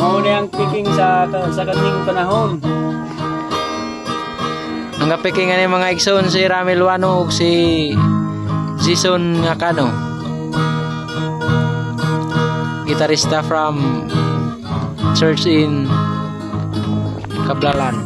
Mao ni ang picking sa kaning panahon. Ang ka-picking ani, mga igsoon, si Ramil Wano ug si Jason Ngakano. Gitarista from church in Kablalan.